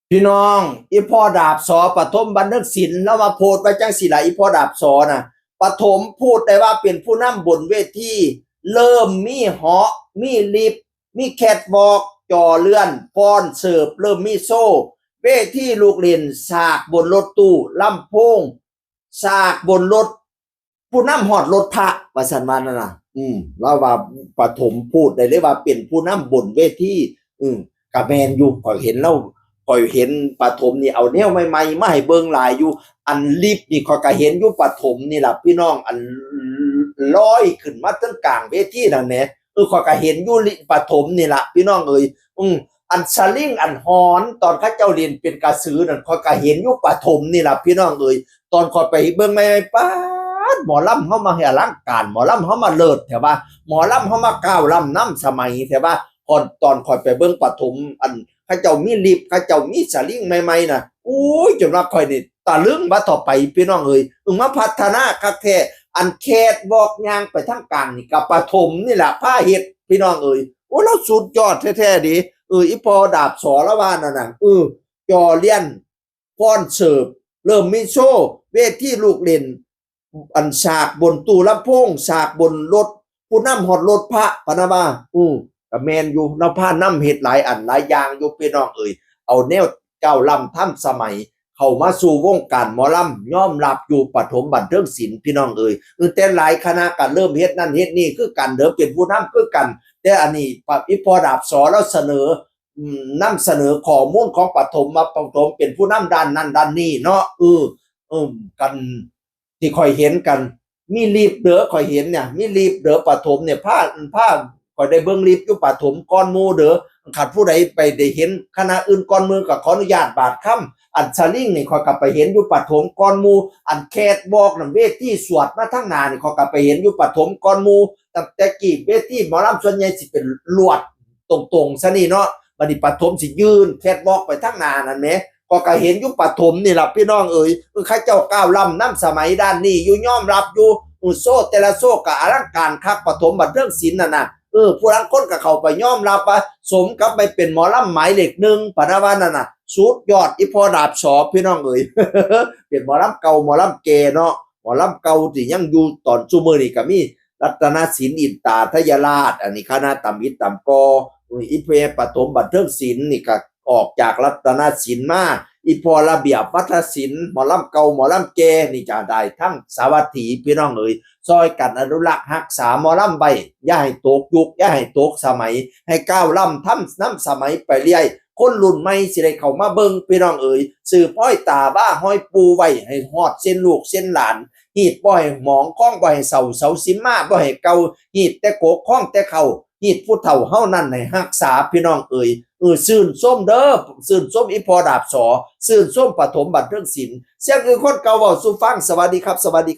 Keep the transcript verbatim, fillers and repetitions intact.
พี่น้อง อีพ่อดาบสอ ปฐมบันเทิงศิลป์ แล้วมาโพสต์ไว้จังสี่ละ อีพ่อดาบสอนะ ปฐมพูดได้ว่าเป็นผู้นำบนเวที เริ่มมีเหาะ มีลิฟต์ มีแคทวอล์ก จอเลื่อน ฟ้อนเสิร์ฟ เริ่มมีโชว์ เวทีลูกเล่น ฉากบนรถตู้ ลำโพง ฉากบนรถ ผู้นำฮอดรถพระ ว่าซั่นว่านั่นน่ะ อืม ลาวว่าปฐมพูดได้เลยว่าเป็นผู้นำบนเวที อืม กะแม่นอยู่ ข้อยเห็นลาว ข้อยเห็นปฐมนี่เอาแนวใหม่ๆมาให้เบิ่งหลายอยู่ อันลิฟต์นี่ข้อยกะเห็นอยู่ปฐมนี่ล่ะพี่น้อง อันลอยขึ้นมาเทิงกลางเวทีนั่นแหม เออ ข้อยกะเห็นอยู่ลิ ปฐมนี่ล่ะพี่น้องเอ๋ย อืม อันสลิงอันหอน ตอนเขาเจ้าเล่นเป็นกระสือนั่น ข้อยกะเห็นอยู่ปฐมนี่ล่ะพี่น้องเอ๋ย ตอนข้อยไปเบิ่งใหม่ๆ ป๊าด หมอลำเฮามาให้อลังการ หมอลำเฮามาเลิศแท้ว่า หมอลำเฮามาก้าวล้ำนำสมัยแท้ว่า ก่อน ตอนข้อยไปเบิ่งปฐม อันเขาเจ้ามีลิฟต์ เขาเจ้ามีสลิงใหม่ๆ น่ะ โอ้ย จนว่าข้อยนี่ตะลึงว่าต่อไปพี่น้องเอ๋ย เออ มาพัฒนาคักแท้ อันแคทวอล์กย่างไปทางกลางนี่กะปฐมนี่ล่ะพาเฮ็ดพี่น้องเอ๋ย โอ้ ลาวสุดยอดแท้ๆ เด้ เออ อีพ่อดาบสอ ลาวว่านั่นน่ะ เออ จอเลื่อน ฟ้อนเสิร์ฟ เริ่มมีโชว์ เวทีลูกเล่น อันฉากบนตู้ลำโพง ฉากบนรถ ผู้นำฮอดรถพระ พะนะว่า อืม กะแม่นอยู่ ลาวพานำเฮ็ดหลายอันหลายอย่างอยู่พี่น้องเอ๋ย เอาแนวก้าวล้ำทันสมัย เข้ามาสู่วงการหมอลำ ยอมรับอยู่ปฐมบันเทิงศิลป์พี่น้องเอ๋ย เออ แต่หลายคณะกะเริ่มเฮ็ดนั่นเฮ็ดนี่คือกัน เริ่มเป็นผู้นำคือกัน แต่อันนี้ปะ อีพ่อดาบสอ ลาวเสนอ อืม นำเสนอข้อมูลของปฐม ว่าปฐมเป็นผู้นำด้านนั้นด้านนี้เนาะ เออ เออ กัน ที่ข้อยเห็นกัน มีลิฟต์เด้อ ข้อยเห็นเนี่ย มีลิฟต์เด้อ ปฐมเนี่ย พา พา ข้อยได้เบิ่งลิฟต์อยู่ปฐมก่อนหมู่เด้อ คันผู้ใดไปได้เห็นคณะอื่นก่อนหมู่ก็ขออนุญาตบาดคำ อันสลิงนี่ข้อยกะไปเห็นอยู่ปฐมก่อนหมู่ อันแคทวอล์กนั่น เวทีสวดมาทางหน้านี่ข้อยกะไปเห็นอยู่ปฐมก่อนหมู่ ตั้งแต่กี้เวทีหมอลำส่วนใหญ่สิเป็นลวดตรงๆ ซะนี่เนาะ บัดนี้ปฐมสิยื่นแคทวอล์กไปทางหน้านั่นแหม ข้อยกะเห็นอยู่ปฐมนี่ล่ะพี่น้องเอ๋ย เออ เขาเจ้าก้าวล้ำนำสมัยด้านนี้อยู่ ยอมรับอยู่ เออ โชว์แต่ละโชว์กะอลังการคัก ปฐมบันเทิงศิลป์นั่นน่ะ เออ ผู้ลางคนกะเข้าไปยอมรับว่า สมกับไปเป็นหมอลำหมายเลขหนึ่ง พะนะว่านั่นน่ะ สุดยอด อีพ่อดาบสอ พี่น้องเอ๋ย เป็นหมอลำเก่า หมอลำแก่เนาะ หมอลำเก่าที่ยังอยู่ตอนซุมื้อนี้กะมี รัตนศิลป์ อินตาทยราช อันนี้คณะตำอิดตำก่อ อีพ่อปฐมบันเทิงศิลป์นี่กะออกจากรัตนศิลป์มา อีพ่อระเบียบวัฒนศิลป์ หมอลำเก่าหมอลำแก่นี่จะได้ทั้งสาวัตถีพี่น้องเอ๋ย ซ่อยกันอนุรักษ์รักษาหมอลำไว้ อย่าให้ตกยุค อย่าให้ตกสมัย ให้ก้าวล้ำทันนำสมัยไปเรื่อย คนรุ่นใหม่สิได้เข้ามาเบิ่งพี่น้องเอ๋ย สืบฮอยตาว่าฮอยปู่ไว้ให้ฮอดเส้นลูกเส้นหลาน ฮีดบ่ให้หมอง คองบ่ให้เศร้า เสาสิมาบ่ให้เก่า ฮีดแต่กก คองแต่เข่า ฮีดผู้เฒ่าเฮานั่นให้รักษาพี่น้องเอ๋ย เออ ชื่นชมเด้อ ชื่นชมอีพ่อดาบสอ ชื่นชมปฐมบันเทิงศิลป์ เสียงคือคนเก่าเว้าสู่ฟัง สวัสดีครับ สวัสดีครับ